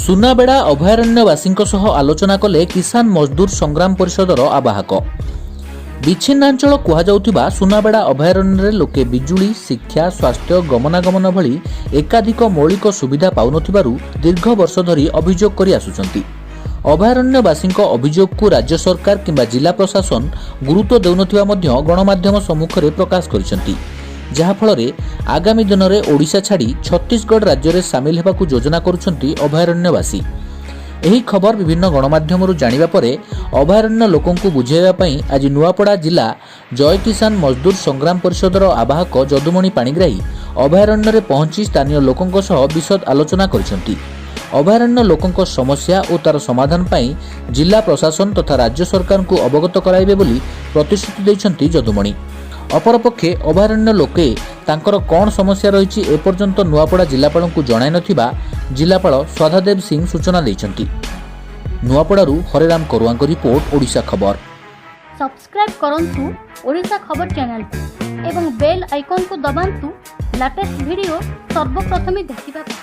ସୁନାବେଡ଼ା ଅଭୟାରଣ୍ୟବାସୀଙ୍କ ସହ ଆଲୋଚନା କଲେ କିଷାନ ମଜଦୁର ସଂଗ୍ରାମ ପରିଷଦର ଆବାହକ। ବିଚ୍ଛିନ୍ନାଞ୍ଚଳ କୁହାଯାଉଥିବା ସୁନାବେଡ଼ା ଅଭୟାରଣ୍ୟରେ ଲୋକେ ବିଜୁଳି, ଶିକ୍ଷା, ସ୍ୱାସ୍ଥ୍ୟ, ଗମନାଗମନ ଭଳି ଏକାଧିକ ମୌଳିକ ସୁବିଧା ପାଉନଥିବାରୁ ଦୀର୍ଘ ବର୍ଷ ଧରି ଅଭିଯୋଗ କରି ଆସୁଛନ୍ତି। ଅଭୟାରଣ୍ୟବାସୀଙ୍କ ଅଭିଯୋଗକୁ ରାଜ୍ୟ ସରକାର କିମ୍ବା ଜିଲ୍ଲା ପ୍ରଶାସନ ଗୁରୁତ୍ୱ ଦେଉନଥିବା ମଧ୍ୟ ଗଣମାଧ୍ୟମ ସମ୍ମୁଖରେ ପ୍ରକାଶ କରିଛନ୍ତି। ଯାହାଫଳରେ ଆଗାମୀ ଦିନରେ ଓଡ଼ିଶା ଛାଡ଼ି ଛତିଶଗଡ଼ ରାଜ୍ୟରେ ସାମିଲ ହେବାକୁ ଯୋଜନା କରୁଛନ୍ତି ଅଭୟାରଣ୍ୟବାସୀ। ଏହି ଖବର ବିଭିନ୍ନ ଗଣମାଧ୍ୟମରୁ ଜାଣିବା ପରେ ଅଭୟାରଣ୍ୟ ଲୋକଙ୍କୁ ବୁଝାଇବା ପାଇଁ ଆଜି ନୂଆପଡ଼ା ଜିଲ୍ଲା ଜୟ କିଷାନ ମଜଦୁର ସଂଗ୍ରାମ ପରିଷଦର ଆବାହକ ଯଦୁମଣି ପାଣିଗ୍ରାହୀ ଅଭୟାରଣ୍ୟରେ ପହଞ୍ଚି ସ୍ଥାନୀୟ ଲୋକଙ୍କ ସହ ବିଶଦ ଆଲୋଚନା କରିଛନ୍ତି। ଅଭୟାରଣ୍ୟ ଲୋକଙ୍କ ସମସ୍ୟା ଓ ତାର ସମାଧାନ ପାଇଁ ଜିଲ୍ଲା ପ୍ରଶାସନ ତଥା ରାଜ୍ୟ ସରକାରଙ୍କୁ ଅବଗତ କରାଇବେ ବୋଲି ପ୍ରତିଶ୍ରୁତି ଦେଇଛନ୍ତି ଯଦୁମଣି। ଅପରପକ୍ଷେ ଅଭୟାରଣ୍ୟ ଲୋକେ ତାଙ୍କର କ'ଣ ସମସ୍ୟା ରହିଛି, ଏପର୍ଯ୍ୟନ୍ତ ନୂଆପଡ଼ା ଜିଲ୍ଲାପାଳଙ୍କୁ ଜଣାଇନଥିବା ଜିଲ୍ଲାପାଳ ସ୍ୱାଧାଦେବ ସିଂ ସୂଚନା ଦେଇଛନ୍ତି। ନୂଆପଡ଼ାରୁ ହରେରାମ କରୁଆଙ୍କ ରିପୋର୍ଟ, ଓଡ଼ିଶା ଖବର। ସବସ୍କ୍ରାଇବ୍ କରନ୍ତୁ ଓଡ଼ିଶା ଖବର ଚ୍ୟାନେଲକୁ ଏବଂ ବେଲ୍ ଆଇକନ୍କୁ ଦବାନ୍ତୁ ଲାଟେଷ୍ଟ ଭିଡ଼ିଓ ସର୍ବପ୍ରଥମେ ଦେଖିବା ପାଇଁ।